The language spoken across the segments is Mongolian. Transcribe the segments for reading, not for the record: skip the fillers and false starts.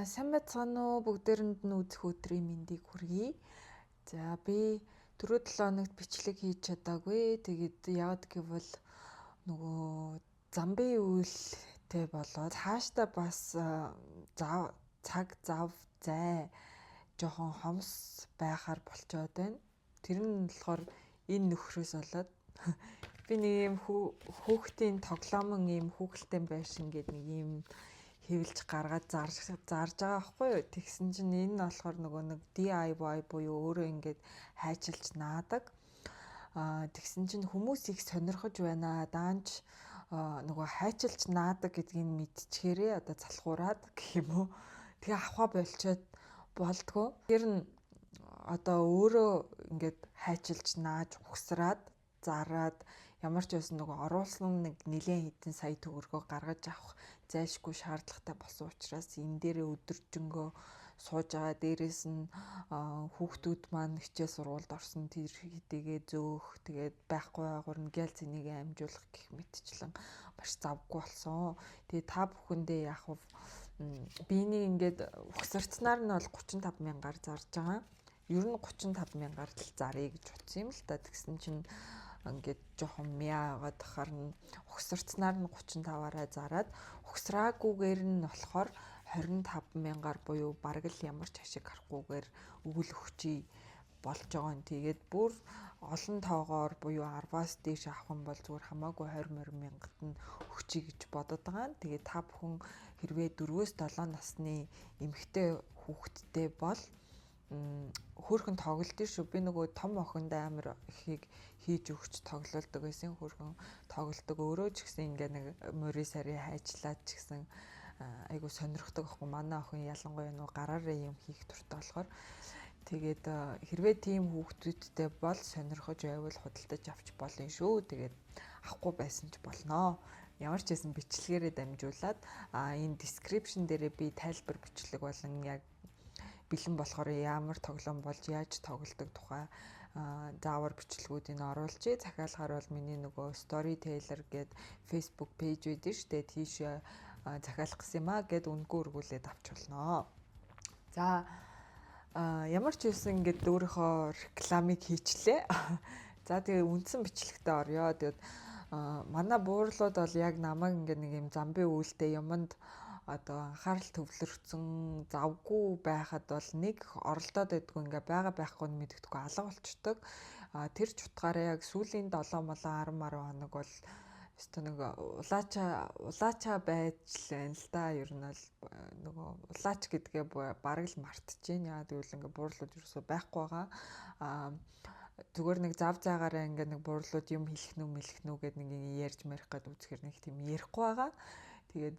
Сайн байцгаана уу, бүгдээрэнд нь үзэх өдрийн мэндийг хүргэе. За, би түрүү 7 хоногт бичлэг хийж чадаагүй. Тэгээд яагаад гэвэл нөгөө замбын үйлтэй болоод цаашдаа бас зав цаг зав зай жоохон хомс байхаар болчоод байна. Тэр нь болохоор энэ нөхрөөс болоод би нэг юм хүүхдийн тоглоомон ийм хүүхэлтэй байшин гэдэг нэг ийм хэвлж гаргаад зарж байгаа байхгүй юу. Тэгсэн чинь энэ нь болохоор нөгөө нэг DIY буюу өөрөө ингээд хайчилж наадаг. Тэгсэн чинь хүмүүс их сонирхож байна. Даанч нөгөө хайчилж наадаг гэдгийг мэдчихээрээ одоо залхуураад гэх юм уу. Тэгээ авхаа болчоод болдгоо. Тэр нь одоо өөрөө ингээд хайчилж нааж угсраад зараад ямар ч байсан нөгөө оруулсан нэг нэлээд хэдэн сая төгрөгөө гаргаж авах зайлшгүй шаардлагатай болсон учраас энэ дээрээ өдөржингөө сууж байгаа. Дээрээс нь хүүхдүүд маань хичээл сургуульд орсон, тэр хэдийгээ зөөх, тэгээд байхгүй байгуур нь гял цэнийг амжуулах гэх мэтчлэн маш завгүй болсон. Тэгээд та бүхэндээ яг би энийг ингээд угсарцнаар нь бол 35 мянгаар зарж байгаа. Ер нь 35 мянгаар л заръя гэж утсан юм л та. Тэгсэн чинь ингээд жоохон мяагаад тахаар нь угсарцнаар нь 35-аараа зараад, угсраагүйгээр нь болохоор 25 мянгаар буюу бараг л ямар ч ашиг харахгүйгээр өгөл өгчий болж байгаа юм. Тэгээд бүр олон тоогоор буюу 10-аас дээш авах юм бол зүгээр хамаагүй 20 20 мянгат нь өгчий гэж бодод байгаа. Тэгээд та бүхэн хэрвээ 4-өөс 7 насны эмэгтэй хүүхэдтэй бол хөөрхөн тоглолт шүү. Би нөгөө том охинд амар ихийг хийж өгч тоглолдог байсан. Хөөрхөн тоглолдог. Өөрөө ч гэсэн ингээ нэг морь сари хайчлаад ч гэсэн айгу сонирхдаг аахгүй. Манай охин ялангуяа нөгөө гараараа юм хийх дуртай болохоор тэгээд хэрвээ тийм хүүхдүүдтэй бол сонирхож байвал худалдаж авч болно шүү. Тэгээд авахгүй байсан ч болноо. Ямар ч байсан бичлэгээрээ дамжуулаад энэ description дээрээ би тайлбар бичлэг болон яг бэлэн болохоор ямар тоглоом болж яаж тоглодог тухай заавар бичлэгүүдийг оруулчихъя. Захиалгаар бол миний нөгөө Storyteller гээд Facebook page байдаг шүү дээ. Тийшээ захиалах гэсэн юм аа гэд үнэгүй өргүүлээд авч болно. За, ямар ч байсан ингээд өөрийнхөө рекламыг хийчлээ. За, тэгээ үндсэн бичлэгтээ орё. Тэгээд манай буурлууд бол яг намайг ингээд нэг юм замбын үйлдэл юмд одоо анхаарал төвлөрсөн, завгүй байхад бол нэг оролдоод байдгүй, ингээ байгаа байхгүй нь мэддэхгүй алга болчдөг. Тэр ч утгаараа яг сүүлийн 7 молоо 10 10 хоног бол өстө нэг улаача улаача байж л байна л да. Ер нь бол нөгөө улаач гэдгээ бараг л мартаж байна. Яагаад гэвэл ингээ буурлууд ерөөсөө байхгүй байгаа. Зүгээр нэг зав заагаараа ингээ нэг буурлууд юм хэлэх нү мэлэх нү гэд нэг ярьж марих гээд үзэхэр нэг тийм ярихгүй байгаа. Тэгээд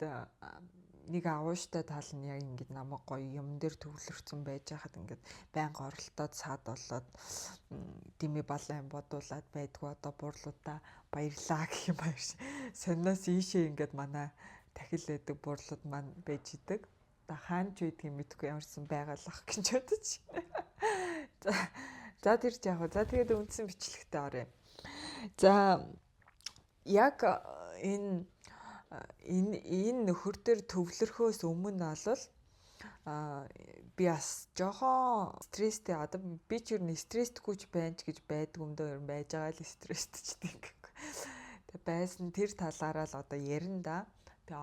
нэг авууштай тал нь яг ингээд намайг гоё юм дээр төвлөрсөн байж хахад ингээд байнга оролдоод саад болоод дими балан юм бодуулаад байдгүй. Одоо буурлуудаа баярлаа гэх юм баяр. Сониноос ийшээ ингээд манай тахил байдаг буурлууд маань байж идэг. Одоо хаан ч байдгийг мэдэхгүй, ямарсан байгаалах гэж бодож. За за, тэр ч яг. За, тэгээд үндсэн бичлэгтээ оръё. За, яг энэ энэ энэ нөхөр дээр төвлөрөхөөс өмнө бол би бас жоохон стресстэй. Одоо би ч ер нь стрессгүй ч байна ч гэж байдгүй юм дөө, ер нь байж байгаа л стресстэй ч тийм. Тэг байсан, тэр талаараа л одоо ярина да. Тэг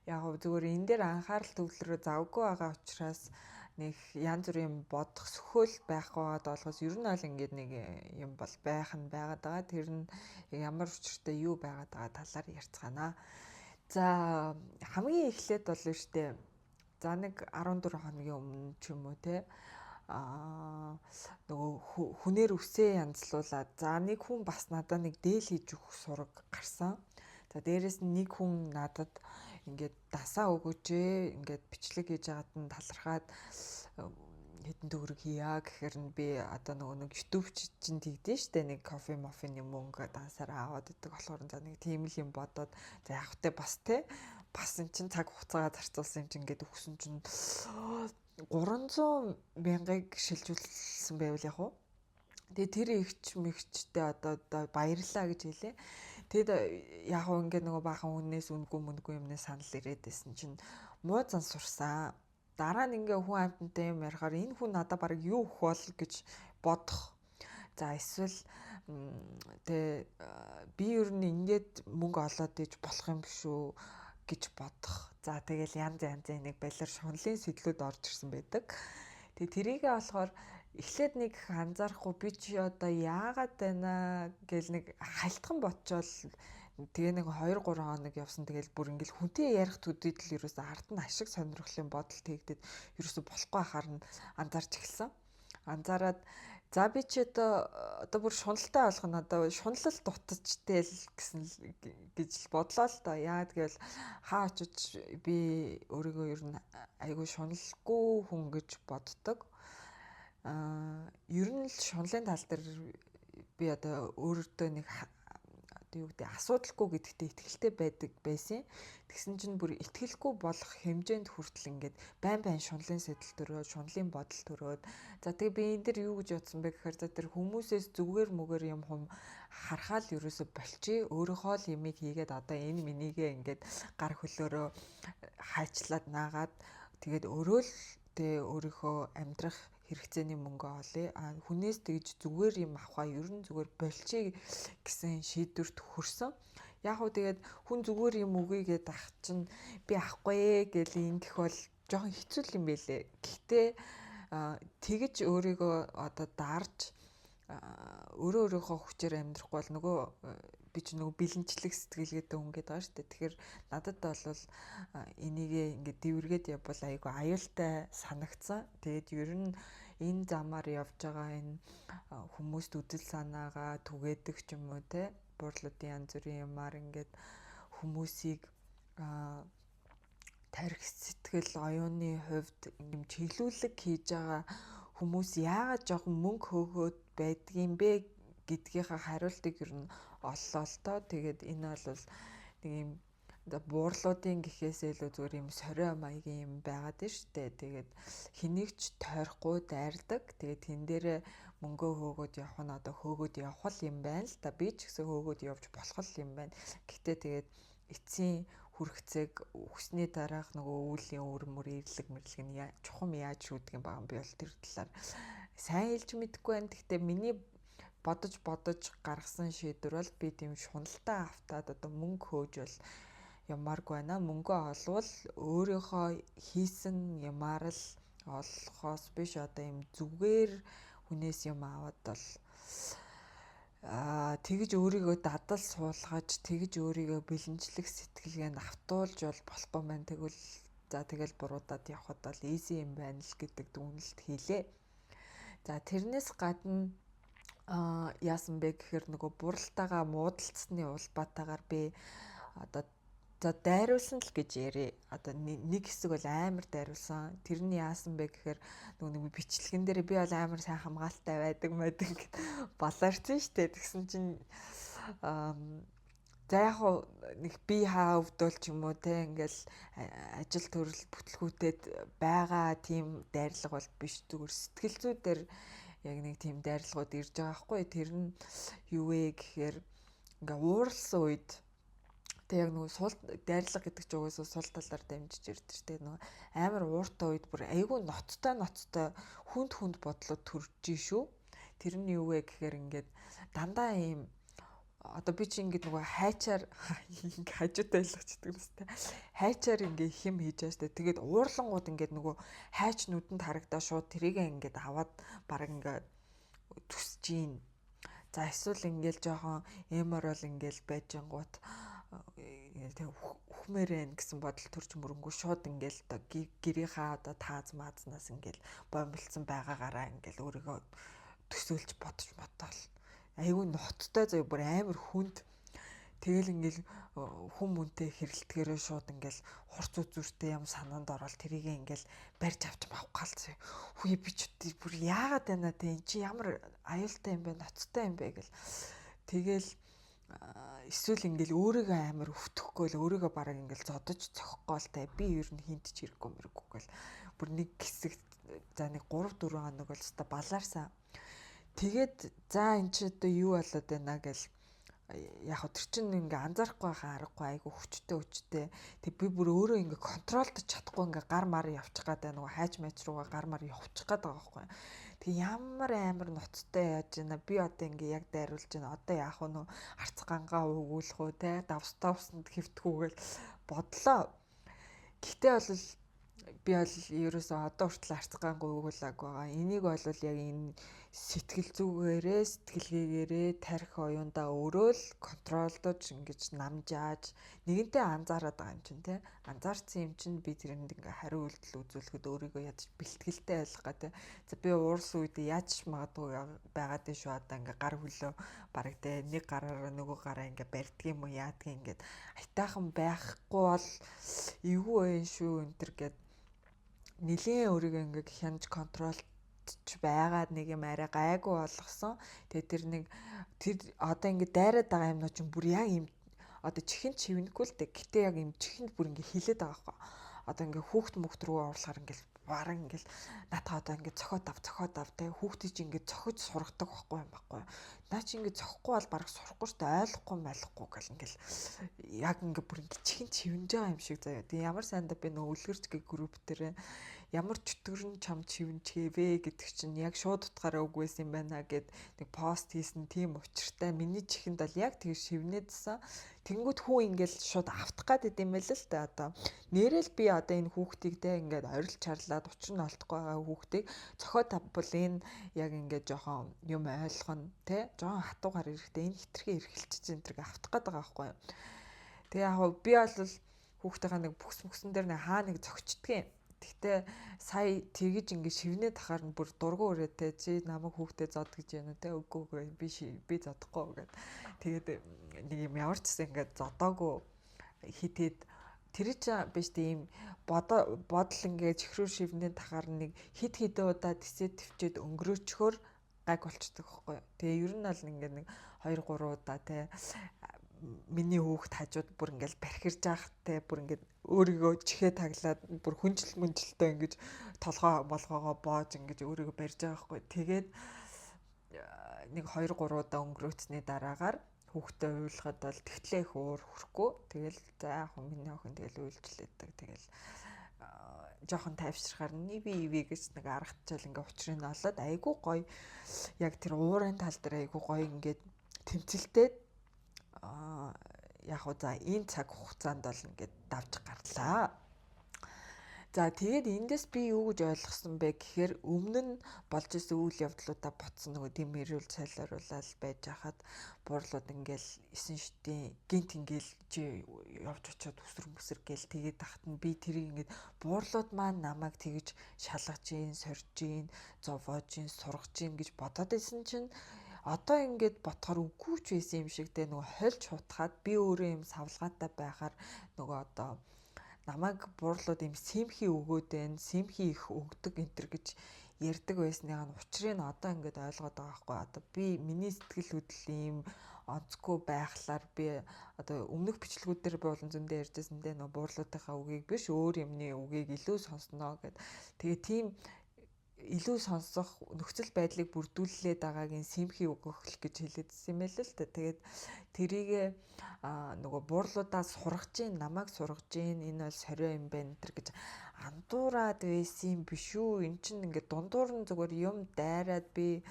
яг зүгээр энэ дээр анхаарал төвлөрөө завгүй байгаа учраас нэг янз бүрийн бодох сөхөөл байхгүй байгаад болохоос ер нь аль ингээд нэг юм бол байх нь байгаад байгаа. Тэр нь ямар учиртай юу байгаад байгаа талаар ярьцгаана. За, хамгийн эхлээд бол штэ. За, нэг 14 хоногийн өмнө ч юм уу те нөгөө хүнээр үсээ янзлуулад, за, нэг хүн бас надад нэг дээл хийж өгөх сураг гарсан. За, дээрэс нь нэг хүн надад ингээд дасаа өгөөч ээ, ингээд бичлэг хийж байгаад нь талархаад хэдэн төгрөг хийя гэхээр нь би одоо нөгөө нэг YouTube чинь тэгдэж штэ, нэг кофе мофин юм мөнгө дансаараа аваад идэг болохоор за нэг тийм л юм бодоод, за яг тэ бас те бас эн чин цаг хугацаагаа зарцуулсан юм чинь ингээд өгсөн чинь 300 мянгыг шилжүүлсэн байвал яг уу. Тэгээ тэр ихч мэгчтэй одоо баярлаа гэж хэлээ. Тэгэд яг уу ингээд нөгөө баахан хүнээс үнгүй мөнгүй юмнээ санал ирээд байсан чинь муу зан сурсан. Дараа нь ингээ хүн амьтантай юм ярихаар энэ хүн надад бараг юу өгөх бол гэж бодох. За эсвэл тэ би ер нь ингээд мөнгө олоод иж болох юм биш үү гэж бодох. За тэгэл янз янзын нэг балиар шунлын сэтлүүд орж ирсэн байдаг. Тэгээ тэрийгээ болохоор эхлээд нэг анзаарахгүй би чи одоо яагаад байна гэл нэг халтхан ботчоол тэгээ нэг 2 3 хоног явсан. Тэгэл бүр ингээл хүнтэй ярих төдийд л ерөөсөө ард нь ашиг сонирхлын бодол тэгдэд ерөөсөө болохгүй хахаар нь анзаарч эхэлсэн. Анзаараад за би чи одоо бүр шуналтай болох нь одоо шунлал дутажтэй л гэсэн гэж л бодлоо л доо. Яагаад гэвэл хаа очиж би өөрийгөө ер нь айгүй шуналгүй хүн гэж боддог. Ер нь л шунлын тал дээр би одоо өөртөө нэг одоо юу гэдэг асуудалгүй гэдэгтээ итгэлтэй байдаг байсан. Тэгсэн чинь бүр итгэлгүй болох хэмжээнд хүртэл ингээд байн байн шунлын сэтэл төрөөд, шунлын бодол төрөөд. За тэгээ би энэ дэр юу гэж бодсон бэ гэхээр за тэр хүмүүсээс зүгээр мүгээр юм хум харахаал ерөөсө болчих. Өөрийнхөө л юмыг хийгээд одоо энэ минийгээ ингээд гар хөлөөрөө хайчлаад наагаад тэгээд өөрөө л тэгээ өөрийнхөө амьдрах хэрэгцээний мөнгө олъё. А хүнээс тэгж зүгээр юм авахаа ер нь зүгээр болчихъя гэсэн шийдвэрт хүрсэн. Яг уу тэгээд хүн зүгээр юм үгүй гэдээ ах чинь би авахгүй ээ гэл ингэх бол жоохон хэцүү юм бэлээ. Гэхдээ тэгж өөрийгөө одоо дарж өөрөө өөрийнхөө хүчээр амьдрахгүй бол нөгөө би ч нөгөө бэлэнчлэг сэтгэлгээтэй хүн гэдэг байгаа шүү дээ. Тэгэхээр надад бол энийгээ ингээд дэвэргээд явбал айгүй аюултай санагдсан. Тэгээд ер нь энэ замаар явж байгаа энэ хүмүүст үзэл санаагаа түгээдэг ч юм уу те буурлуудын янз бүрийн юмар ингээд хүмүүсийг тарих сэтгэл оюуны хувьд юм чиглүүлэг хийж байгаа хүмүүс яагаад жоохон мөнгө хөөгөөд байдгийм бэ гэдгийнхаа хариултыг ер нь оллоо л доо. Тэгээд энэ бол нэг юм буурлуудын гэхээсээ илүү зүгээр юм сорио маягийн юм байгаад нь штэ. Тэгээд хэнийг ч тойрохгүй дайрдаг. Тэгээд тэн дээрээ мөнгөө хөөгөөд явах нь одоо хөөгөөд явах л юм байна л та. Би ч гэсэн хөөгөөд явж болох л юм байна. Гэхдээ тэгээд эцсийн хүрхцээг өгсний дараах нөгөө өвлийн үр мөр эрлэг мэрлэг нь чухам яаж шүүдэг юм байгаа юм би бол тэр талаар сайн хэлж мэдэхгүй байна. Гэхдээ миний бодож бодож гаргасан шийдвэр бол би тийм шуналтай автаад одоо мөнгө хөөж бол ямааргүй байна. Мөнгөө олвол өөрийнхөө хийсэн юмар л олохоос биш одоо юм зүгээр хүнээс юм аваад бол тэгж өөрийгөө дадал суулгаж тэгж өөрийгөө бэлэнчлэх сэтгэлгээнд автуулж бол болохгүй маань. Тэгвэл за тэгэл буруудаад явхад бол easy юм байна л гэдэг дүгнэлт хийлээ. За тэрнээс гадна яасан бэ гэхээр нөгөө буралтайгаа муудалцсны улбаатаагаар би одоо за дайруулсан л гэж яриа. Одоо нэг хэсэг бол амар дайруулсан. Тэр нь яасан бэ гэхээр нөгөө нэг бичлэгэн дээр би бол амар сайн хамгаалтай байдаг байдаг гэд балаарсан штэ. Тэгсэн чинь за яг нэг би хаа өвдөл ч юм уу те ингээл ажил төрөл бүтлгүүтэд байгаа тийм дайрлага бол биш, зүгээр сэтгэл зүй дээр яг нэг тийм дайрлагууд ирж байгаа байхгүй. Тэр нь юу вэ гэхээр ингээ ууралсан үед тэг яг нөгөө сул дайрлага гэдэг чинь угаасаа сул талаар дамжиж ирдэг шүү дээ. Нөгөө амар ууртай үед бүр айгүй ноцтой ноцтой хүнд хүнд бодлоо төрж шүү. Тэр нь юу вэ гэхээр ингээд дандаа ийм одоо би чи ингээд нөгөө хайчаар ингээ хажуутай ойлгочдөг юм сте. Хайчаар ингээ хим хийж байгаа штэ. Тэгээд уурлангууд ингээд нөгөө хайч нүдэнд харагдаа шууд тэрийг ингээд аваад баг ингээд төсөж гин. За эсвэл ингээл жоохон эмор бол ингээл байжингууд тэг үхмээр байна гэсэн бодол төрж мөрөнгөө шууд ингээл одоо гэрийнхаа одоо тааз маазнаас ингээл бомбилцсан байгаагаараа ингээл өөрийгөө төсөөлж бодож бодоол айгүй ноттой заяа бүр амар хүнд. Тэгэл ингээл хүн мүнтэй хэрэлтгэрээ шууд ингээл хурц үзүүртэй юм санаанд ороод тэрийг ингээл барьж авч авах гал заяа. Хүй би ч бүр яагаад байна те эн чи ямар аюултай юм бэ ноцтой юм бэ гэл. Тэгэл эсвэл ингээл өөрийгөө амар өвтөхгүй л өөрийгөө бараг ингээл зодож цохихгүй л те би ер нь хинт ч хэрэггүй мэрэггүй гэл бүр нэг хэсэг за нэг 3 4 хоног бол өстой балаарсан. Тэгээд за эн чи одоо юу болоод байна гэл Яг хөө тэр чинь ингээ анзаарахгүй байхаа аргагүй айгу хүчтэй хүчтэй. Тэг би бүр өөрөө ингээ контролдож чадахгүй ингээ гар мар явчих гадаа нөгөө хайч майч руугаа гар мар явчих гээд байгаа байхгүй. Тэг ямар амар ноцтой яаж байна. Би одоо ингээ яг дайруулж байна. Одоо яах вэ нөө арц гангаа өгүүлэх үү те давс давсанд хэвтэх үү гэл бодлоо. Гэхдээ бол би бол ерөөсөө одоо хүртэл арц гангаа өгүүлээгүй байгаа. Энийг бол яг энэ сэтгэл зүгээрээ сэтгэлгээгээрээ тарих оюундаа өөрөө л контролдож ингэж намжааж нэгэнтээ анзаараад байгаа юм чинь те. Анзаарсан юм чинь би тэрэнд ингээ хариу үйлдэл үзүүлэхэд өөрийгөө ядаж бэлтгэлтэй байх га те. За би уурсан үед яаж ч магадгүй байгаад дээ шүү, одоо ингээ гар хөлөө бараг те нэг гараараа нөгөө гараа ингээ барьдаг юм уу яадгийг ингээд айтаахан байхгүй бол эвгүй байх шүү энэ төр гэд нэлийн өөрийгөө ингээ хянаж контролч байгаад нэг юм арай гайгүй болгосон. Тэгээ тэр нэг тэр одоо ингээ дайраад байгаа юмнууд чинь бүр яг юм одоо чихэнд чивнэхгүй л дээ. Гэтэ яг юм чихэнд бүр ингээ хилээд байгаа байхгүй. Одоо ингээ хүүхд мөхт рүү оруулахаар ингээл баран ингээл наатаа одоо ингээ цохиод ав цохиод ав те хүүхдийг чи ингээ цохиж сургадаг байхгүй юм байхгүй. Наа чи ингээ цохихгүй бол бараг сурахгүй шүү дээ, ойлгохгүй майлахгүй гэл ингээл яг ингээ бүр ингээ чихэнд чивнэж байгаа юм шиг заяа. Тэгээ ямар сайндаа би нөө үлгэрч гэ групп дээр ямар чөтгөрн чам чивнчгээвэ гэдэг чинь яг шууд утгаараа үг байсан юм байна гэд нэг пост хийсэн, тийм учиртай. Миний чихэнд бол яг тэг шивнэдсэн. Тэнгүүд хүү ингээл шууд автах гад идэм байл л да. Одоо нэрэл би одоо энэ хүүхдийг те ингээд орилж чарлаад учир нь олдохгүй байгаа хүүхдийг цохио тавбал энэ яг ингээд жоохон юм ойлгоно те, жоохон хатуугаар эрэхтэй энэ хитрхи эрхэлчих энэ тэрэг автах гад байгаа байхгүй юу. Тэгээ яг би бол хүүхдийнхаа нэг бүхс мөксөн дээр нэг хаа нэг зөгчдөг юм. Гэхдээ сая тэгэж ингэ шивнээ тахаар нь бүр дургу өрөө те, чи намайг хүүхдээ зод гэж юм уу те, үгүй үгүй би зодохгүй гэд. Тэгээд нэг юм ямар ч гэсэн ингэ зодоогүй хитэд тэр чинь биш тийм бодол ингэ чихрүү шивнээ тахаар нэг хит хитэн удаа тисээ төвчээд өнгөрөөчхөр гайг болчдөг байхгүй. Тэгээ ер нь бол ингэ нэг 2 3 удаа те миний хүүхд хажууд бүр ингээл бархирж явах те, бүр ингээд өөрийгөө чихээ таглаад бүр хүнжил мүнжилтэй ингэж толгой молгоогоо боож ингэж өөрийгөө барьж байгаа байхгүй. Тэгээд нэг 2 3 удаа өнгөрөөцний дараагаар хүүхдээ уйлахад бол тэгтлээ их уур хүрхгүй. Тэгэл за яг миний охин тэгэл уйлжлээдэг. Тэгэл жоохон тайвшрахаар ниви иви гэж нэг аргатчаал ингээ учрыг нь олоод айгүй гоё яг тэр уурын тал дээр айгүй гоё ингээд тэмцэлтэй яг уу за энэ цаг хугацаанд бол ингээд давж гарлаа. За тэгээд эндээс би юу гэж ойлгосон бэ гэхээр өмнө нь болж исэн үйл явдлуудаа ботсон нөгөө дэм эрүүл цайлааруулаад байж хахад буурлууд ингээл эсэн шүтийн гинт ингээл чи явж очиод үсэр мүсэр гээл тэгээд тахт нь би тэрийг ингээд буурлууд маань намайг тэгж шалгаж гин, сорж гин, зовоож гин, сургаж гин гэж бодоод исэн чинь одоо ингээд ботхоор үгүй ч байсан юм шиг те, нөгөө хольж хутгаад би өөрөө юм савлгаатай байхаар нөгөө одоо намайг буурлууд юм симхи өгөөд байна, симхи их өгдөг энэ төр гэж ярьдаг байсныгаа нь учрыг нь одоо ингээд ойлгоод байгаа байхгүй. Одоо би миний сэтгэл хөдлөл ийм онцгүй байхлаар би одоо өмнөх бичлэгүүд дээр би болон зөндөө ярьжсэн дээ, нөгөө буурлуудынхаа үгийг биш өөр юмны үгийг илүү сонсноо гэд. Тэгээ тийм илүү сонсох нөхцөл байдлыг бүрдүүллээд байгаагийн симхи өгөх л гэж хэлээдсэн юм байл л та. Тэгээд тэрийг нөгөө буурлуудаа сургаж гин, намайг сургаж гин, энэ бол сорио юм байна энэ гэж андуураад байсан юм биш үү? Эн чинь ингээд дундуур нь зүгээр юм дайраад би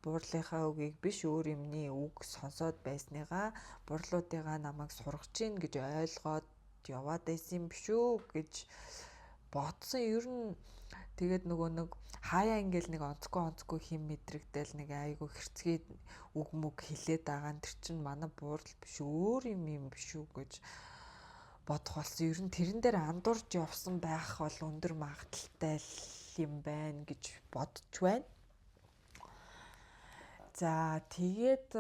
буурлынхаа үгийг биш өөр юмны үг сонсоод байсныгаа буурлуудыгаа намайг сургаж гин гэж ойлгоод яваад байсан юм биш үү гэж бодсон. Ер нь тэгээд нөгөө нэг хаяа ингээл нэг онцгүй хим мэдрэгдэл нэг айгүй хэрцгий үг мүг хилээд байгаа нь тэр чинь манай буурал биш өөр юм юм биш үү гэж бодох болсон. Ер нь тэрэн дээр андуурч явсан байх бол өндөр магадлалтай юм байна гэж бодож байна. За тэгээд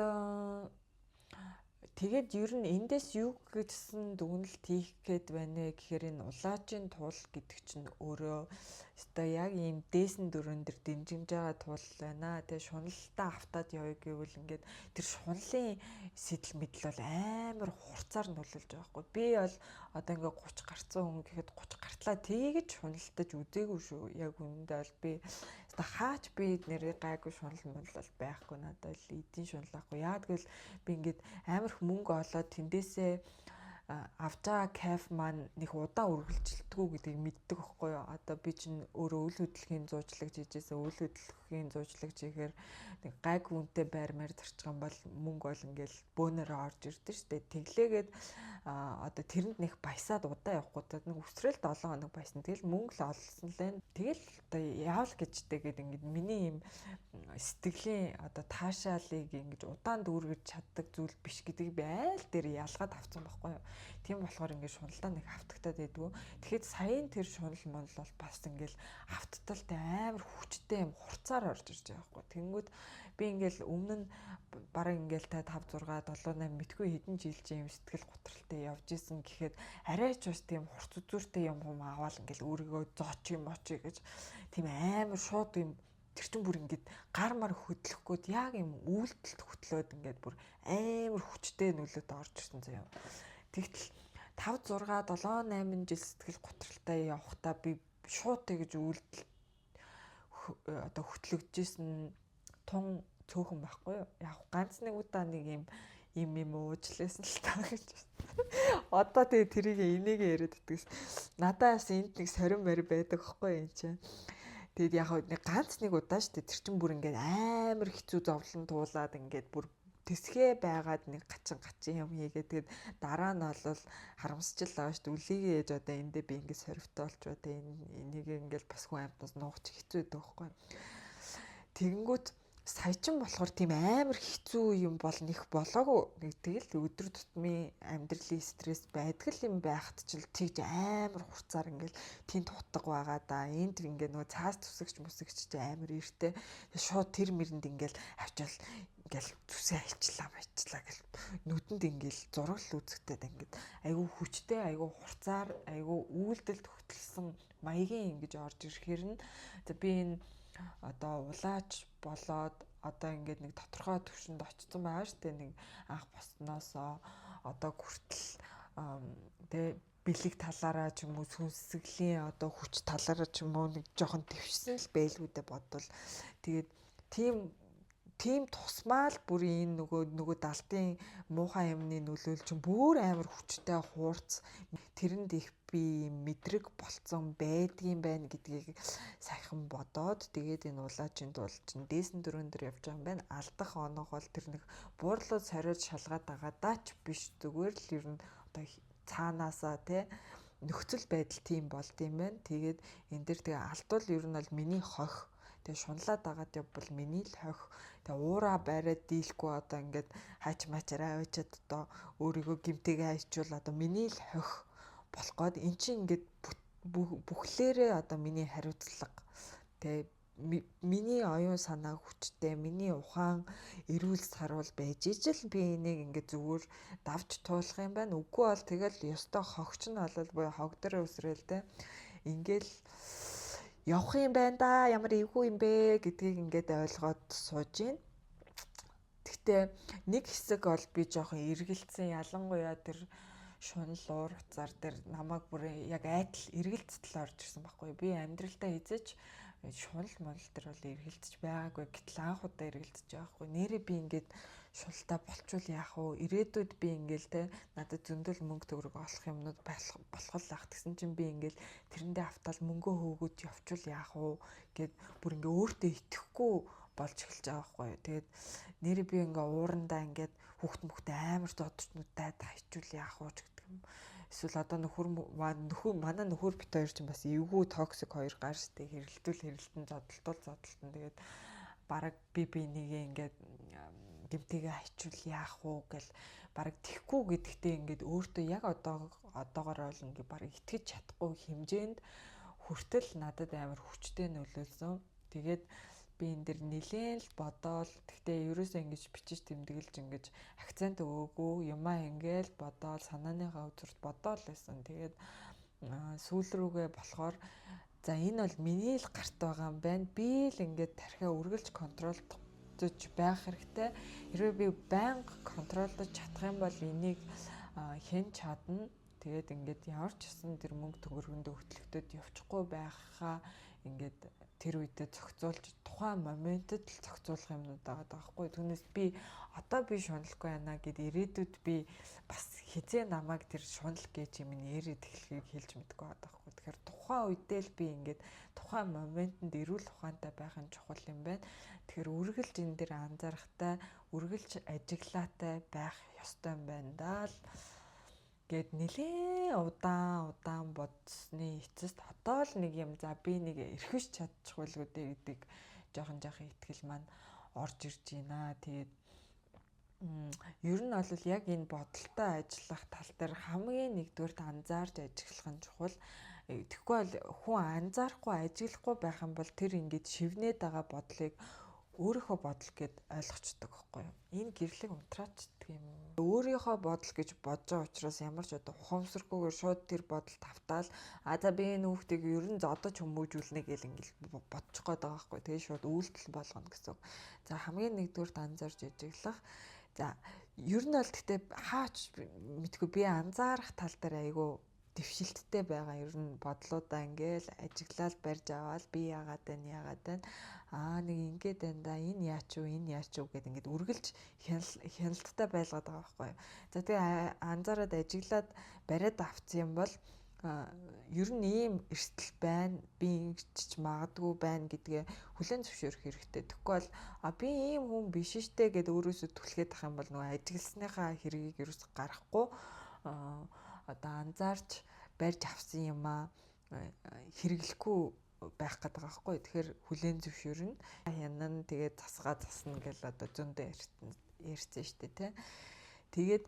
ер нь эндээс юу гэсэн дүгнэлт хийх гээд байна вэ гэхээр энэ улаажийн туул гэдэг чинь өөрөө Өстой яг ийм дээсэн дөрөн дэр дэмжинж байгаа тул байна. Тэгээ шуналтаа автаад явъя гэвэл ингээд тэр шунлын сэтэл мэдэл бол амар хурцаар нөлөөлж байгаа байхгүй. Би бол одоо ингээд 30 гарцсан хүн гэхэд 30 гартлаа тэгэж шуналтаж үзээгүй шүү. Яг үнэндээ бол би өстой хаач би нэрээ гайгүй шунал мунал бол байхгүй, надад л эдийн шунал ахгүй. Яагаад гэвэл би ингээд амар их мөнгө олоод тэндээсээ авч байгаа кайф маань нэг удаан үргэлжилдэггүй гэдгийг мэддэг байхгүй юу. Одоо би чинь өөрөө үйл хөдлөхийн зуучлагч хийжсэн. Үйл хөдлөхийн зуучлагч хийхээр нэг гайгүй үнэтэй байр маяр зарчих юм бол мөнгө бол ингээл бөөнөрөө орж ирдэ штэ. Тэглээгээд одоо тэрэнд нэг баясаад удаан явахгүй. Нэг үсрээл 7 хоног баясан. Тэгэл мөнгө л олсон лээ. Тэгэл одоо яавал гэжтэй гээд ингээд миний юм сэтгэлийн одоо таашаалыг ингэж удаан дүүргэж чаддаг зүйл биш гэдгийг би айл дээр ялгаад авсан байхгүй юу. Тийм болохоор ингээд шуналдаа нэг автагтаад байдгүй. Тэгэхэд саяын тэр шунал монол бол бас ингээд авталталтай амар хүчтэй юм хурцаар орж ирж байгаа байхгүй. Тэнгүүд би ингээд өмнө нь бараг ингээд та 5 6 7 8 мэдгүй хэдэн жил чинь юм сэтгэл готролтой явж исэн гэхэд арай ч бас тийм хурц үзүүртэй юм юм аваал ингээд өөрийгөө зооч юм очи гэж тийм амар шууд юм тэр чинь бүр ингээд гар мар хөдлөх гээд яг юм үйлдэлт хөтлөөд ингээд бүр амар хүчтэй нөлөөт орж ирсэн заяа. Тэгтэл 5 6 7 8 жил сэтгэл готролтой явахдаа би шууд тэгж үйлдэл одоо хөтлөгдөжсэн тун цөөхөн байхгүй юу? Яг ганц нэг удаа нэг юм юм юм уучлээсэн л та гэж. Одоо тэгээ тэрийг энийг яриад идэгс. Надаа бас энд нэг сорин морь байдаг байхгүй юм чинь. Тэгээд яг нэг ганц нэг удаа шүү дээ. Тэр чинь бүр ингээд амар хэцүү зовлон туулаад ингээд бүр тэсгээ байгаад нэг гачин гачин юм хийгээд тэгээд дараа нь бол харамсчил байгаа шүү дээ. Үлийгээ ээж одоо эндээ би ингээд сорвтой болчихоо тэ энийг ингээд бас хүн амьтнаас нуугч хэцүү байдаг байхгүй. Тэгэнгүүт сая чин болохоор тийм амар хэцүү юм бол нэх болоогүй. Нэг тэгэл өдөр тутмын амьдралын стресс байдаг л юм байхад ч л тэгж амар хурцаар ингээл тийм тутаг байгаа да. Энд ингээ нөгөө цаас төсөгч мөсөгч чи амар эртээ шууд тэр мэрэнд ингээл авчвал ингээл зүсээ хайчлаа баячлаа гэл нүдэнд ингээл зураг л үзэгтэй ингээд айгүй хүчтэй, айгүй хурцаар, айгүй үйлдэлд хөтөлсөн маягийн ингэж орж ирэхээр нь би энэ одоо улаач болоод одоо ингээд нэг тодорхой төвшөнд очсон байгаа шүү дээ. Нэг анх босноосоо одоо хүртэл тэ бэлэг талаараа ч юм уу сүнсгэлийн одоо хүч талаараа ч юм уу нэг жоохон твшсэн л байлгүй дээ бодвол. Тэгээд тийм тусмаа л бүр энэ нөгөө далтын муухай юмны нөлөөл чинь бүр амар хүчтэй хуурц тэрэнд их би мэдрэг болцсон байдгийн байна гэдгийг саяхан бодоод тэгээд энэ улаачийн тул чинь дээсэн дөрөн дээр явж байгаа юм байна. Алдах оног бол тэр нэг буурлууд сориод шалгаад байгаа даач биш, зүгээр л ер нь одоо цаанаасаа те нөхцөл байдал тийм болд юм байна. Тэгээд энэ дэр тэгээ алдвал ер нь бол миний хох. Тэгээ шунлаад дагаад явбал миний л хох. Тэгээ уура бариад дийлэхгүй одоо ингээд хаач маачаараа авчиад одоо өөрийгөө гимтэйгээ хайчвал одоо миний л хох болох гээд эн чинь ингээд бүхлээрээ одоо миний хариуцлага. Тэгээ миний оюун санаа хүчтэй, миний ухаан эрүүл саруул байж ижил би энийг ингээд зүгээр давж туулах юм байна. Үгүй бол тэгэл ёстой хогч нь болол буюу хог дээр өсрөөл тэ. Ингээл явах юм байна да, ямар эвгүй юм бэ гэдгийг ингээд ойлгоод сууж гин. Гэхдээ нэг хэсэг бол би жоохон эргэлцсэн, ялангуяа тэр шунал уур уцаар дээр намайг бүр яг айтал эргэлцтэл орж ирсэн байхгүй. Би амьдралдаа эзэж шунал мунал дээр бол эргэлцэж байгаагүй. Гэтэл анх удаа эргэлцэж байгаа байхгүй. Нэрээ би ингээд шуналтай болчвол яах вэ? Ирээдүйд би ингээл те надад зөндөл мөнгө төгрөг олох юмнууд болох л ах. Тэгсэн чинь би ингээл тэрэндээ автал мөнгөө хөөгөөд явчвал яах вэ гэд бүр ингээ өөртөө итгэхгүй болж эхэлж байгаа байхгүй. Тэгээд нэрээ би ингээ уурандаа ингээд хүүхд мөхтэй амар зодчнуудтай тайчвал яах вэ гэдэг юм. Эсвэл одоо нөхөр манай нөхөр бит хоёр чинь бас эвгүй токсик хоёр гар штэ, хэрэлдвэл хэрэлтэн, зодолтол зодолтон. Тэгээд бараг би бинийгээ ингээд гэмтэйгээ хайчвал яах вэ гэл бараг тэхгүй гэдэгтээ ингээд өөртөө яг одоогоор бол ингээд бараг итгэж чадахгүй хэмжээнд хүртэл надад амар хүчтэй нөлөөлсөн. Тэгээд би энэ дэр нилээн л бодоол. Гэхдээ ерөөсөө ингэж бичиж тэмдэглэж ингэж акцент өгөөгүй юмаа ингээл бодоол, санааныхаа үзүүрт бодоол байсан. Тэгээд сүүл рүүгээ болохоор За энэ бол миний л гарт байгаа юм байна. Би л ингээд тархиа үргэлж контролдож байх хэрэгтэй. Хэрвээ би байнга контролдож чадах юм бол энийг хэн чадна. Тэгээд ингээд ямар ч гэсэн тэр мөнгө төгрөгөндөө хөтлөгдөд явчихгүй байхаа ингээд тэр үедээ зохицуулж тухайн моментод л зохицуулах юмнууд байгаа даахгүй. Түүнээс би одоо би шуналгүй байна гэд ирээдүйд би бас хизээ намайг тэр шунал гэж юм нэрээд эхлэхийг хэлж мэдэхгүй байгаа даахгүй. Тэгэхээр тухайн үедээ л би ингээд тухайн моментод эрүүл ухаантай байх нь чухал юм байна. Тэгэхээр үргэлж энэ дээр анзаарахтай, үргэлж ажиглаатай байх ёстой юм байна даа л гэд нилээ удаан бодсны эцэст одоо л нэг юм за би нэг эрхэж чадчих байлгүй дээ гэдэг жоохон итгэл маань орж ирж байна. Тэгээд ер нь бол яг энэ бодолтой ажиллах тал дээр хамгийн нэгдүгээрт анзаарч ажиглах нь чухал. Тэгэхгүй бол хүн анзаарахгүй ажиглахгүй байх юм бол тэр ингээд шивнээд байгаа бодлыг өөрийнхөө бодол гэд ойлгочдөг байхгүй юу? Энэ гэрлэг унтраачдаг юм. Өөрийнхөө бодол гэж бодож байгаа учраас ямар ч одоо ухамсаргүйгээр шууд тэр бодолд автаал а за би энэ хүүхдийг ер нь зодож хүмүүжүүлнэ гэл ингээл бодчих гээд байгаа байхгүй. Тэгээ шууд үйлдэл болгоно гэсэн үг. За хамгийн нэгдүгээрт анзаарч ажиглах. За ер нь бол гэхдээ хаач мэдгүй би анзаарах тал дээр айгүй дэвшилттэй байгаа. Ер нь бодлуудаа ингээл ажиглал барьж аваад би яагаад байна аа нэг ингээд байна да, энэ яач уу, энэ яач уу гэд ингээд үргэлж хяналттай байлгаад байгаа байхгүй юу. За тэгээ анзаараад ажиглаад бариад авсан юм бол ер нь ийм эрсдэл байна, би ингэж магадгүй байна гэдгээ хүлээн зөвшөөрөх хэрэгтэй. Тэгэхгүй бол а би ийм хүн биш штэ гэд өөрөөсөө түлхээд ах юм бол нөгөө ажигласныхаа хэргийг ерөөс гаргахгүй одоо анзаарч барьж авсан юм аа хэрэглэхгүй байх гэдэг байгаа байхгүй. Тэгэхээр хүлээн зөвшөөрнө. Хянан тэгээд засгаа засна гэл одоо зөндөө ярьсан штэ тий. Тэгээд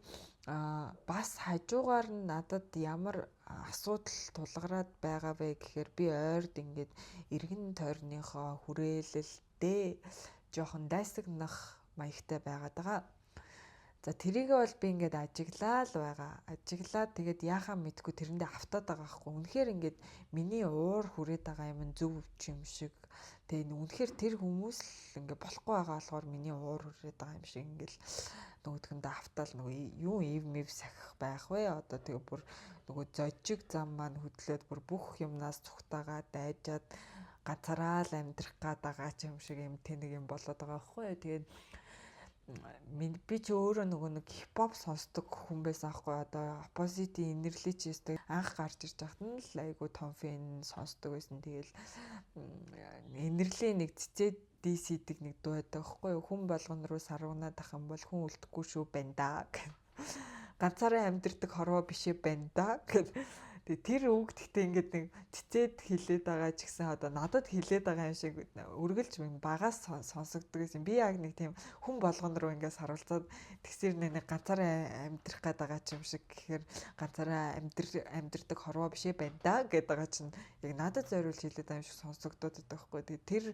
бас хажуугаар нь надад ямар асуудал тулгараад байгаа вэ гэхээр би ойрд ингээд эргэн тойрныхоо хүрээлэлдээ жоохон дайсагнах маягтай байгаад байгаа. За тэрийгээ бол би ингээд ажиглаа л байгаа. Ажиглаад тэгээд яхаа мэдгүй тэрэндээ автаад байгаа хгүй. Үнэхээр ингээд миний уур хүрээд байгаа юм зөв юм шиг. Тэгээд үнэхээр тэр хүмүүс л ингээд болохгүй байгаа болохоор миний уур хүрээд байгаа юм шиг ингээд нөгөөдгөндөө автаал нөгөө юу ив мэв сахих байх вэ? Одоо тэгээ бүр нөгөө зожиг зам маань хөдлөөд бүр бүх юмнаас цухтагаа дайжаад ганцаараа л амьдрах гад байгаа ч юм шиг юм тэнэг юм болоод байгаа байхгүй. Тэгээд би ч өөрөө нөгөө нэг хипхоп сонсдог хүн байсан аахгүй. Одоо Opposite инэрлээ ч өстэй анх гарч ирж байхад нь л айгу том фэн сонсдог байсан. Тэгэл инэрлээ нэг цэцээ DC-дэг нэг дуу байдаг аахгүй. Хүн болгон руу сарвнаад ах юм бол хүн үлдэхгүй шүү байна да. Ганцаараа амьдэрдэг хорвоо бишээ байна да гэх. Тэгээ тэр үг гэхдээ ингээд нэг цэцээд хилээд байгаа ч гэсэн одоо надад хилээд байгаа юм шиг үргэлж багаас сонсогддог гэсэн. Би яг нэг тийм хүн болгон руу ингээд саруулцаад тэгсэр нэг ганцаараа амьдрах гээд байгаа ч юм шиг гэхээр ганцаараа амьдрдаг хорвоо бишээ байна да гэдэг байгаа чинь яг надад зориулж хилээд байгаа юм шиг сонсогдоод байдаг байхгүй. Тэгээ тэр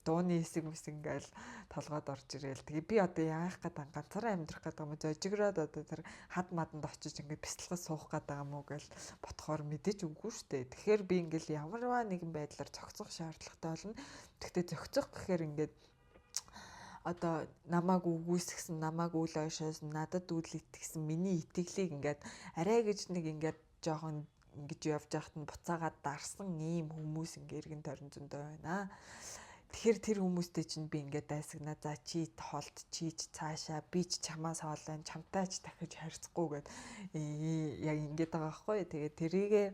дууны хэсэг мэс ингээл толгойд орж ирээл. Тэгээ би одоо яах гээд ганцаараа амьдрах гээд байгаа юм уу? Зожигроод одоо тэр хад маданд очиж ингээд бяцлагаас суух гээд байгаа юм уу гэл ботхоор мэдээж үгүй шүү дээ. Тэгэхээр би ингээл ямарваа нэгэн байдлаар зохицох шаардлагатай болно. Гэхдээ зохицох гэхээр ингээд одоо намайг үгүйсгсэн, намайг үл ойшоосон, надад үл итгэсэн миний итгэлийг ингээд арай гэж нэг ингээд жоохон ингэж явж байхад нь буцаагаад дарсан ийм хүмүүс ингээ эргэн тойрон зөндөө байна. Тэгэхээр тэр хүмүүстэй чинь би ингээд дайсагнаа. За чи холд, чи ч цаашаа, би ч чамаас хоол байна, чамтай ч дахиж харьцахгүй гэд яг ингээд байгаа байхгүй. Тэгээд тэрийгээ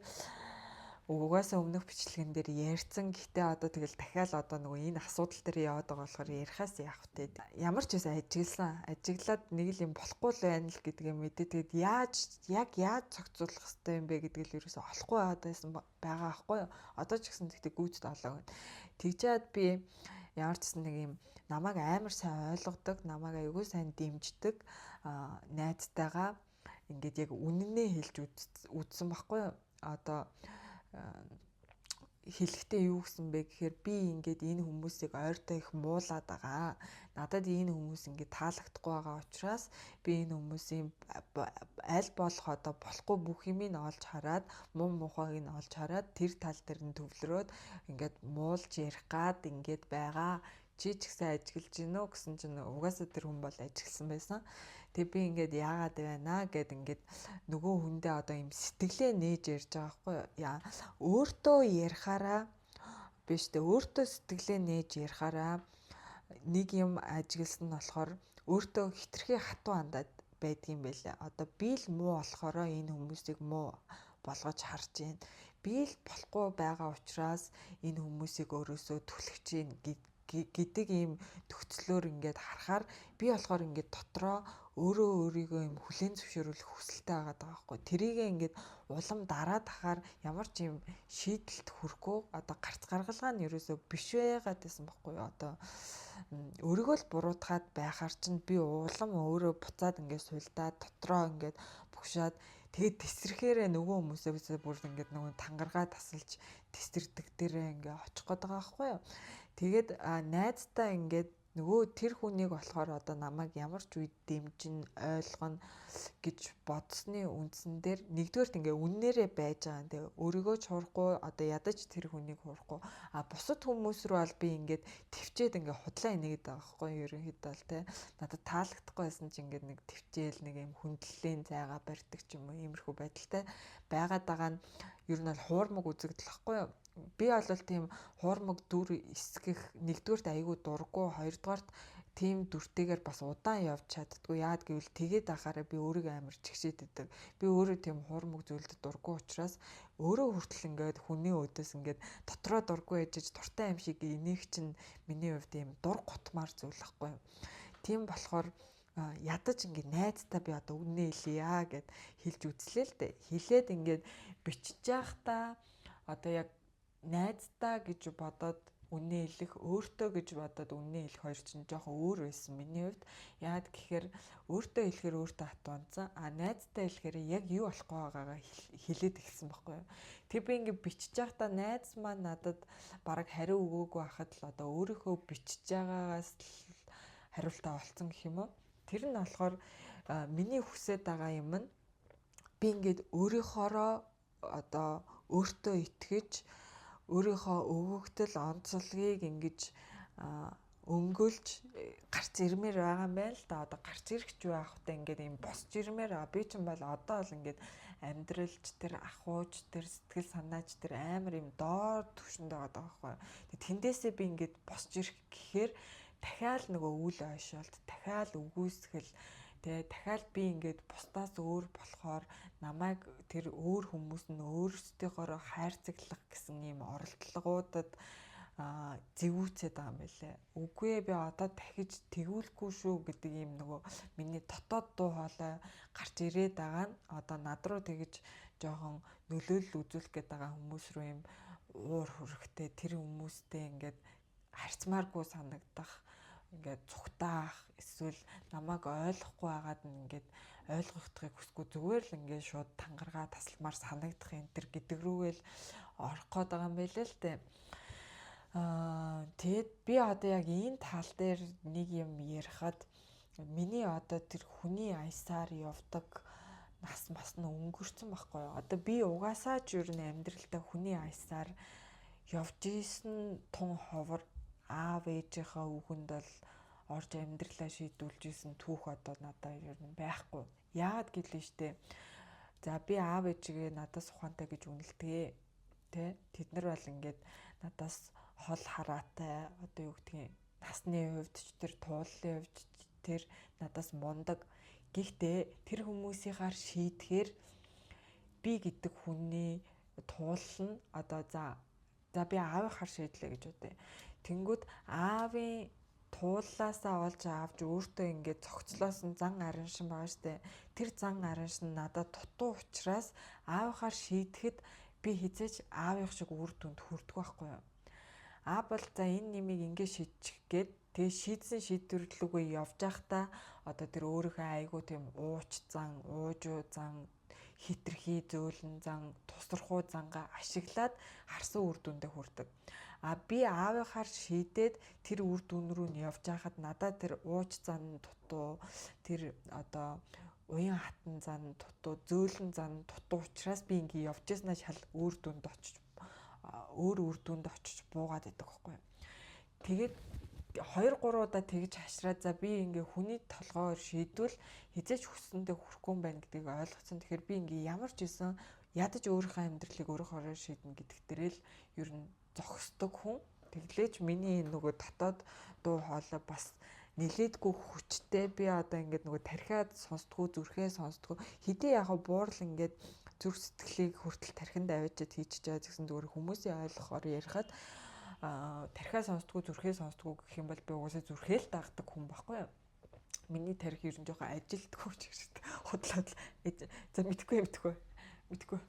угаасаа өмнөх бичлэгэн дээр ярьсан. Гэхдээ одоо тэгэл дахиад одоо нөгөө энэ асуудал дээр яваад байгаа болохоор ярихаас яах вэ? Ямар ч байсан ажигласан. Ажиглаад нэг л юм болохгүй л байна л гэдгээ мэдээ. Тэгээд яаж яг яаж зохицуулах хэвтэй юм бэ гэдгийг л ерөөсөө олохгүй байгаад байсан байгаа байхгүй юу? Одоо ч гэсэн тэгтээ гүйцэд олоо гэд. Тэгжээд би ямар ч гэсэн нэг юм намайг амар сайн ойлгодог, намайг аягүй сайн дэмждэг найзтайгаа ингээд яг үнэнээ хэлж үзсэн байхгүй юу? Одоо Хэлэхдээ юу гэсэн бэ гэхээр би ингээд энэ хүмүүсийг ойртой их муулаад байгаа. Надад энэ хүмүүс ингээд таалагдахгүй байгаа учраас би энэ хүмүүсийн аль болох одоо болохгүй бүх юмыг олж хараад, муу мухайг нь олж хараад, тэр тал дээр нь төвлөрөөд ингээд муулж ярих гад ингээд байгаа. Чи ч гэсэн ажиглаж гинөө гэсэн чинь угаасаа тэр хүн бол ажигласан байсан. Тэгээ би ингээд яагаад байна гэд ингээд нөгөө хүндээ одоо юм сэтгэлээ нээж ярьж байгаа байхгүй юу? Яа, өөртөө ярихаараа биш үү? Өөртөө сэтгэлээ нээж ярихаараа нэг юм ажигласан нь болохоор өөртөө хитрхи хатуу хандаад байдгийн байлаа. Одоо би л муу болохоро энэ хүмүүсийг муу болгож харж байна. Би л болохгүй байгаа учраас энэ хүмүүсийг өөрөөсөө түлхэж гин гэдэг ийм төгцлөөр ингээд харахаар би болохоор ингээд дотроо өөрөө өөрийгөө юм хүлээн зөвшөөрөх хүсэлтэй байгаа байхгүй. Тэрийгээ ингээд улам дараад ахаар ямар ч юм шийдэлт хүрэхгүй, одоо гарц гаргалгаа нь ерөөсөө биш байгаад байсан байхгүй юу. Одоо өөрийгөө л буруутгаад байхаар чинь би улам өөрөө буцаад ингээд сулдаад дотроо ингээд бugшаад, тэгээд тесрэхээрээ нөгөө хүмүүсээ бүр ингээд нөгөө тангаргаа тасалж тесэрдэг дээрээ ингээд очих гээд байгаа байхгүй юу. Тэгээд найздаа ингээд нөгөө тэр хүнийг болохоор одоо намайг ямар ч үед дэмжин, ойлгоно гэж бодсны үндсэн дээр нэгдүгээрт ингээ үннээрээ байж байгаа юм. Тэгээ өөрийгөө ч хурахгүй, одоо ядаж тэр хүнийг хурахгүй. А бусад хүмүүс рүү бол би ингээд төвчээд ингээ худлаа инээгээд байгаа байхгүй юу, ерөнхийдөө бол те. Надад таалагдахгүй байсан чи ингээд нэг төвчээл нэг юм хүндлэлийн зайгаа барьдаг ч юм уу, иймэрхүү байдалтай байгаад байгаа нь ер нь бол хуурмаг үзэгдэл байхгүй юу. Би бол тийм хуурмаг дүр эсгэх нэгдүгээрт айгүй дурггүй, хоёрдугаарт тийм дүртэйгээр бас удаан явж чаддгүй. Яад гэвэл тэгээд ахаараа би өөрийгөө амар чигшээд идэг. Би өөрөө тийм хуурмаг зүйлд дурггүй учраас өөрөө хүртэл ингээд хүний өөдөөс ингээд дотроо дурггүй ээжэж дуртай юм шиг инех чинь миний хувьд ийм дур гутмаар зүйл байхгүй юу. Тийм болохоор ядаж ингээд найздаа би одоо үнэ хэлье гэд хэлж үзлээ л дээ. Хэлээд ингээд бичиж байхдаа одоо яг найздаа гэж бодоод үнэ хэлэх, өөртөө гэж бодоод үнэ хэлэх хоёр чинь жоохон өөр байсан миний хувьд. Яагаад гэхээр өөртөө хэлэхээр өөртөө хатуунцсан. А найздаа хэлэхээр яг юу болохгүй байгаагаа хэлээд эхэлсэн байхгүй юу. Тэг би ингээд бичиж байхдаа найз маань надад бараг хариу өгөөгүй байхад л одоо өөрийнхөө бичиж байгаагаас л хариултаа олцсон гэх юм уу. Тэр нь болохоор миний хүсэж байгаа юм нь би ингээд өөрийнхоороо одоо өөртөө итгэж, өөрийнхөө өвөгдөл онцлогийг ингэж өнгөлж гарч ирмээр байгаа юм байна л да. Одоо гарч ирэх ч байх вэ, ингээд юм босч ирмээр байгаа. Би ч юм бол одоо л ингээд амьдралч тэр ахуйч тэр сэтгэл санаач тэр амар юм доор түвшинд байгаа байхгүй. Тэндээсээ би ингээд босч ирэх гэхээр дахиад нөгөө үл ойшоолт, дахиад үгүйсгэл, тэгээ дахиад би ингээд бусдаас өөр болохоор намайг тэр өөр хүмүүс нь өөрсдийнхоороо хайрцаглах гэсэн ийм оролдлогоудад зэвүүцээд байгаа юм байлээ. Үгүй ээ, би одоо дахиж тэгүүлэхгүй шүү гэдэг ийм нөгөө миний дотоод дуу хоолой гарч ирээд байгаа нь одоо над руу тэгэж жоохон нөлөөлөл үзүүлэх гээд байгаа хүмүүс рүү ийм уур хүрхтэй, тэр хүмүүстэй ингээд харьцмааргүй санагдах, ингээд цугтаах, эсвэл намайг ойлгохгүй байгаад нь ингээд ойлгохдохыг хүсэхгүй зүгээр л ингээд шууд тангаргаа тасалмаар санагдах энэ төр гэдэг рүүгээл орох гээд байгаа юм байлээ л дээ. Тэгээд би одоо яг энэ тал дээр нэг юм ярихад миний одоо тэр хүний аясаар явдаг нас мас нь өнгөрцөн байхгүй юу. Одоо би угаасаа ч ер нь амьдралдаа хүний аясаар явж исэн тун ховор, аав ээжийнхээ үгэнд бол орж амьдралаа шийдүүлж исэн түүх одоо надад ер нь байхгүй. Яагаад гэлээ штэ. За би аав ээжигээ надаас ухаантай гэж үнэлдэг. Тэ? Тэд нар бол ингээд надаас хол хараатай, одоо юу гэдгийг, насны хувьд ч тэр тууллын хувьд ч тэр надаас мундаг. Гэхдээ тэр хүмүүсийнхаар шийдэхээр би гэдэг хүний туулал нь одоо за би аавынхаар шийдлээ гэж бодъё. Тэнгүүд аавын тууллаасаа олж авч өөртөө ингээд цогцлоосон зан араншин байгаа штэ. Тэр зан араншин надад дутуу учраас аавынхаар шийдэхэд би хизээч аавынх шиг үр дүнд хүрдэг байхгүй юу. Аа бол за энэ нэмийг ингээд шийдчих гээд тэгээ шийдсэн шийдвэрлүүгээ явж байхдаа одоо тэр өөрийнхөө айгуу тийм ууч зан, уужуу зан, хитрхи зөөлөн зан, тусархуу зангаа ашиглаад харсан үр дүндээ хүрдэг. А би аавынхаар шийдээд тэр үр дүн рүү нь явж байхад надад тэр ууч зан дутуу, тэр одоо уян хатан зан дутуу, зөөлөн зан дутуу учраас би ингээ явж яснаа шал өөр дүнд очиж өөр үр дүнд очиж буугаад байдаг байхгүй юу. Тэгээд 2 3 удаа тэгж хашраад за би ингээ хүний толгойор шийдвэл хизээч хүссэндээ хүрэхгүй юм байна гэдгийг ойлгоцсон. Тэгэхээр би ингээ ямар ч исэн ядаж өөрийнхөө амьдралыг өөрөөхөө шийднэ гэдэг дээрээ л ер нь зогсдог хүн. Тэглээч миний нөгөө дотоод дуу хоолой бас нилээдгүй хүчтэй. Би одоо ингээд нөгөө тархиад сонсдгоо, зүрхээ сонсдгоо. Хэдий яг буурал ингээд зүрх сэтгэлийг хүртэл тархинд аваачаад хийчихэж байгаа гэсэн зүгээр хүмүүсийн ойлгохоор ярихад тархиа сонсдгоо, зүрхээ сонсдгоо гэх юм бол би угаасаа зүрхээ л дагдаг хүн байхгүй юу? Миний тархи ер нь жоохон ажилтгүй ч гэж худлаад за мэдгүй мэдгүй мэдгүй.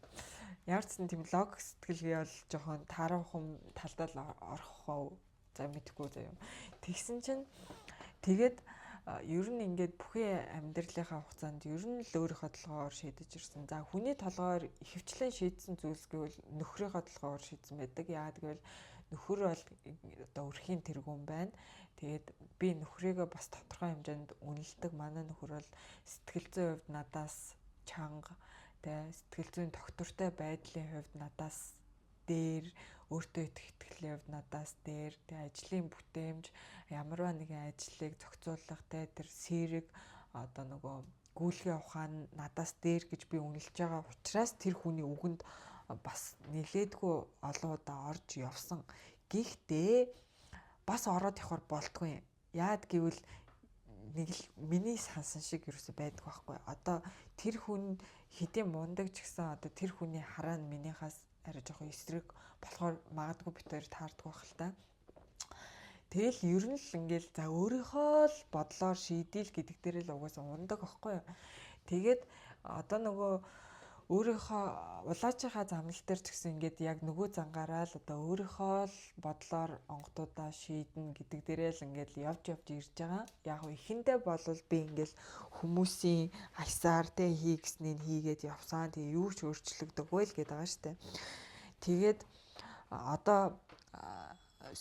Ямар ч сан тийм логик сэтгэлгээ бол жоохон тааруухан талдаа л орох хоо. За мэдгүй заяа. Тэгсэн чинь тэгээд ер нь ингээд бүхий амьдралынхаа хугацаанд ер нь л өөрийнхөө толгоогоор шийдэж ирсэн. За хүний толгоор ихэвчлэн шийдсэн зүйлс гэвэл нөхрийнхөө толгоогоор шийдсэн байдаг. Яагаад гэвэл нөхөр бол одоо өрхийн тэргүүн байна. Тэгээд би нөхрийгөө бас тодорхой хэмжээнд үнэлдэг. Манай нөхөр бол сэтгэл зүйн хувьд надаас чанга, тэ сэтгэл зүйн доктортой байдлын хувьд надаас дээр, өөртөө итгэх итгэлийн хувьд надаас дээр, тэ ажлын бүтээмж, ямарваа нэгэн ажлыг зохицуулах, тэ тэр сэрэг одоо нөгөө гүйлгээ ухаан надаас дээр гэж би үнэлж байгаа учраас тэр хүний үгэнд бас нилээдгүй олон удаа орж явсан. Гэхдээ бас ороод явахар болтгүй. Яад гэвэл нэг л миний сансан шиг ерөөсөй байдаг байхгүй. Одоо тэр хүн хэдийн мундаг ч гэсэн одоо тэр хүний хараа нь минийхаас арай жоохон эсрэг болохоор магадгүй бит хоёр таардгүй байх л та. Тэгэл ер нь л ингээл за өөрийнхөө л бодлоор шийдэл гэдэг дээр л угаасаа ундаг байхгүй юу. Тэгээд одоо нөгөө өөрийнхөө улаачийнхаа замнал дээр ч гэсэн ингээд яг нөгөө зангаараа л одоо өөрийнхөө л бодлоор онгодуудаа шийднэ гэдэг дээрээ л ингээд явж явж ирж байгаа. Яг нь эхэндээ болвол би ингээд хүмүүсийн аясаар тэ хий гэснийг хийгээд явсан. Тэгээ юу ч өөрчлөгдөггүй л гэдэг байгаа штэ. Тэгээд одоо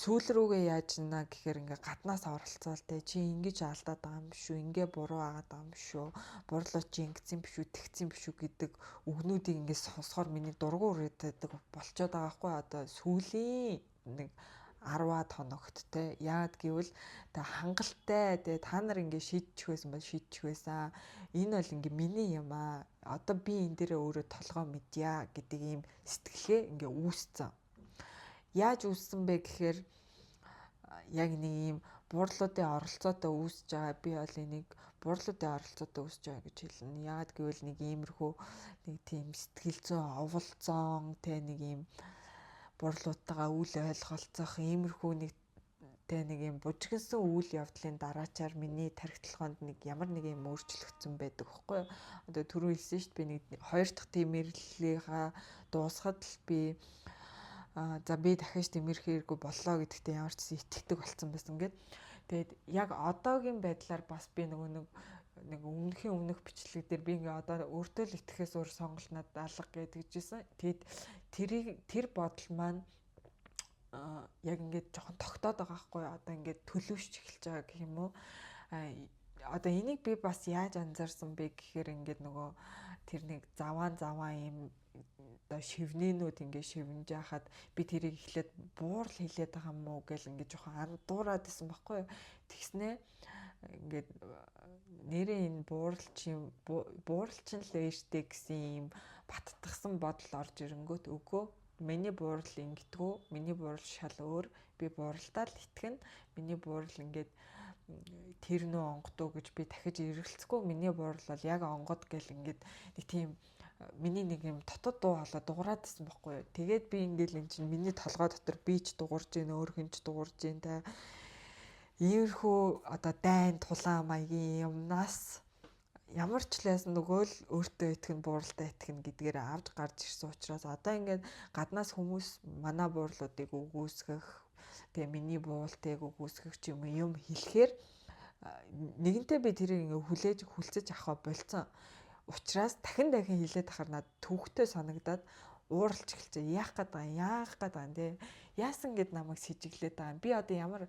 сүүл рүүгээ яаж наа гэхээр ингээ гаднаас оролцоол те чи ингэж алдаад байгаа юм биш үү, ингээ буруу агаад байгаа юм биш үү, бурлуу чи ингэсэн биш үү, тэгсэн биш үү гэдэг үгнүүдийг ингээ сонсохоор миний дургу үрээдэг болчоод байгаа хгүй. Одоо сүүлийн нэг 10-аад хоногт те яад гэвэл та хангалттай те та нар ингээ шийдчих байсан бол шийдчих байсан. Энэ бол ингээ миний юм аа. Одоо би энэ дээрээ өөрөө толгой мэдье гэдэг ийм сэтгэлгээ ингээ үүсцэн. Яаж үүссэн бэ гэхээр яг нэг ийм буурлуудын оролцоотой үүсэж байгаа. Би бол энийг буурлуудын оролцоотой үүсэж байгаа гэж хэлнэ. Яагаад гэвэл нэг иймэрхүү нэг тийм сэтгэл зүйн оволцоон тэ нэг ийм буурлуудтайгаа үл ойлголцох иймэрхүү нэг тэ нэг юм бужигнсан үйл явдлын дараачаар миний тархи толгойнд нэг ямар нэг юм өөрчлөгдсөн байдаг байхгүй юу. Одоо түрүү хэлсэн шүү дээ, би нэг хоёр дахь тэмэрлэлийнхаа дуусахад л би за би дахиж тэмэрхээргүй боллоо гэдэгтээ ямар ч итгэдэг болсон байсан гэд. Тэгээд яг одоогийн байдлаар бас би нөгөө нэг өмнөхийн өмнөх бичлэг дээр би ингээ одоо өөртөө л итгэхээс өөр сонголт надад алга гэдэг жисэн. Тэгээд тэрийг тэр бодол маань яг ингээд жоохон тогтоод байгаа байхгүй юу? Одоо ингээд төлөвшч эхэлж байгаа гэх юм уу? Одоо энийг би бас яаж анзаарсан бэ гэхээр ингээд нөгөө тэр нэг заваан заваан юм одоо шивнэнүүд ингээд шивнэж яхад би тэрийг эхлээд буурал хилээд байгаа юм уу гэл ингээд жоохон андуураад исэн байхгүй юу. Тэгснэ ингээд нэрээ энэ буурал чинь буурал чинь л ээжтэй гэсэн юм баттгсан бодол орж ирэнгүүт үгүй миний буурал ингэдэггүй, миний буурал шал өөр, би бууралдаа л итгэнэ, миний буурал ингээд тэр нөө онгодоо гэж би дахиж эргэлцэхгүй, миний буурал бол яг онгод гэл ингээд нэг тийм миний нэг юм дотод дуу хоолой дугуураад исэн байхгүй юу. Тэгээд би ингээл эн чинь миний толгой дотор би ч дугуурж гин, өөр хүн ч дугуурж гин та. Иймэрхүү одоо дайн тулаан маягийн юмнаас ямар ч лайсан нөгөө л өөртөө итгэн, бууралдаа итгэн гэдгээр авч гарч ирсэн учраас одоо ингээд гаднаас хүмүүс манай буурлуудыг үгүйсгэх, тэгээ миний буултыг үгүйсгэх ч юм юм хэлэхээр нэгэнтээ би тэрийг ингээ хүлээж хүлцэж авах болцсон. Учираас дахин дахин хэлээд ахаар надад төвхтэй санагдаад ууралж эхэлж байгаа. Яах гээд байгаа юм? Яах гээд байгаа юм те? Яасан гэд намайг сэжиглээд байгаа юм. Би одоо ямар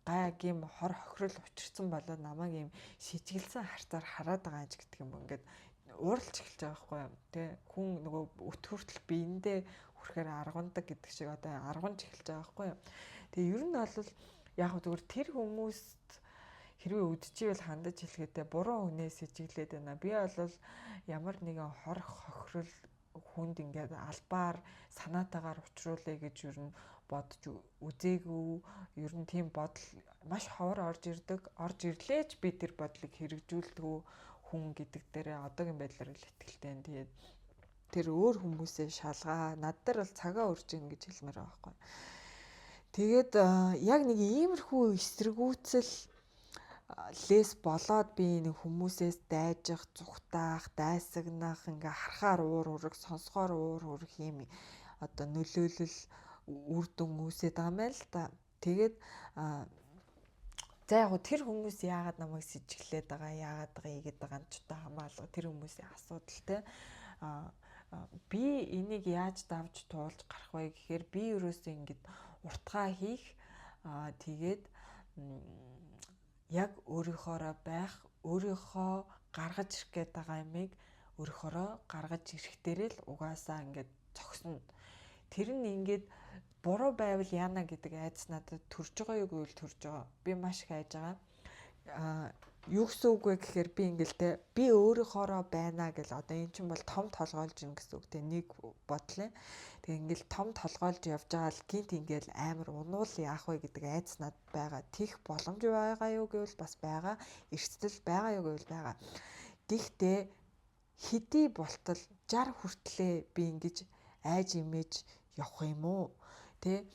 гай гим хор хохирол учирсан болоод намайг юм сэжиглсэн харцаар хараад байгаа юм ч гэдэг юм ингээд ууралж эхэлж байгаа байхгүй юу? Тэ хүн нөгөө өт хүртэл биендээ хүрэхээр аргундаг гэдэг шиг одоо аргунж эхэлж байгаа байхгүй юу? Тэгээ ер нь бол яг зүгээр тэр хүмүүст хэрвээ үдчихвэл хандаж хэлэхдээ буруу хүнээ сэжиглээд байна. Би бол ямар нэгэн хор хохирол хүнд ингээд албаар санаатаагаар учруулъя гэж ер нь бодож үзээгүй. Ер нь тийм бодол маш ховор орж ирдэг. Орж ирлээч би тэр бодлыг хэрэгжүүлдэг хүн гэдэг дээрээ одоогийн байдлаар л итгэлтэй. Тэгээд тэр өөр хүмүүсээ шалгаа. Над дээр бол цагаа үрж ийн гэж хэлмээр байгаа байхгүй. Тэгээд яг нэг иймэрхүү эсэргүүцэл лес болоод би нэг хүмүүсээс дайжих, зүхтаах, дайсагнах, ингээ харахаар уур хүрэх, сонсохоор уур хүрэх юм одоо нөлөөлөл үр дүн үүсээд байгаа юм байна л та. Тэгээд за яг тэр хүмүүс яагаад намайг сэжиглээд байгаа, яагаад байгаа ийгээд байгаа юм ч одоо хамаалга тэр хүмүүсийн асуудал те. Би энийг яаж давж туулж гарах вэ гэхээр би ерөөсөө ингэж уртгаа хийх, тэгээд яг өөрийнхоороо байх, өөрийнхөө гаргаж ирэх гээд байгаа юмыг өөрийнхоороо гаргаж ирэх дээрээ л угаасаа ингээд зогсно. Тэр нь ингээд буруу байвал яана гэдэг айдас надад төрж байгаа юу гэвэл төрж байгаа. Би маш их айж байгаа. Юу гэсэн үг вэ гэхээр би ингээл те би өөрийнхоороо байна гэл одоо эн чинь бол том толгойлж ин гэсэн үг те нэг бодлоо. Тэгээ ингээл том толгойлж явж байгаа л гинт ингээл амар унуул яах вэ гэдэг айдас надад байгаа. Тих боломж байгаа юу гэвэл бас байгаа. Эрсдэл байгаа юу гэвэл байгаа. Гэхдээ хэдий болтол 60 хүртлээ би ингэж айж имэж явах юм уу? Тэ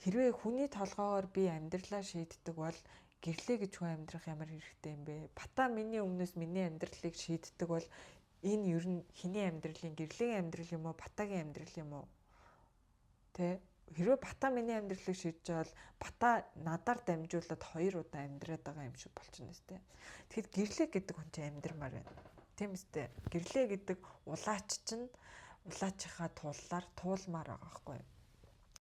хэрвээ хүний толгоогоор би амьдралаа шийддэг бол гэрлээ гэж хүн амьдрах ямар хэрэгтэй юм бэ? Бата миний өмнөөс миний амьдралыг шийддэг бол энэ ер нь хэний амьдралын гэрлэгийн амьдрал юм уу, Батагийн амьдрал юм уу? Тэ хэрвээ Бата миний амьдралыг шийдэж байгаа бол Бата надаар дамжуулаад хоёр удаа амьдраад байгаа юм шиг болчихно өстэй. Тэгэхэд гэрлээ гэдэг хүн чинь амьдрмаар байна. Тийм үстэй. Гэрлээ гэдэг улаач чинь улаачийнхаа тууллаар туулмаар байгаа байхгүй юу?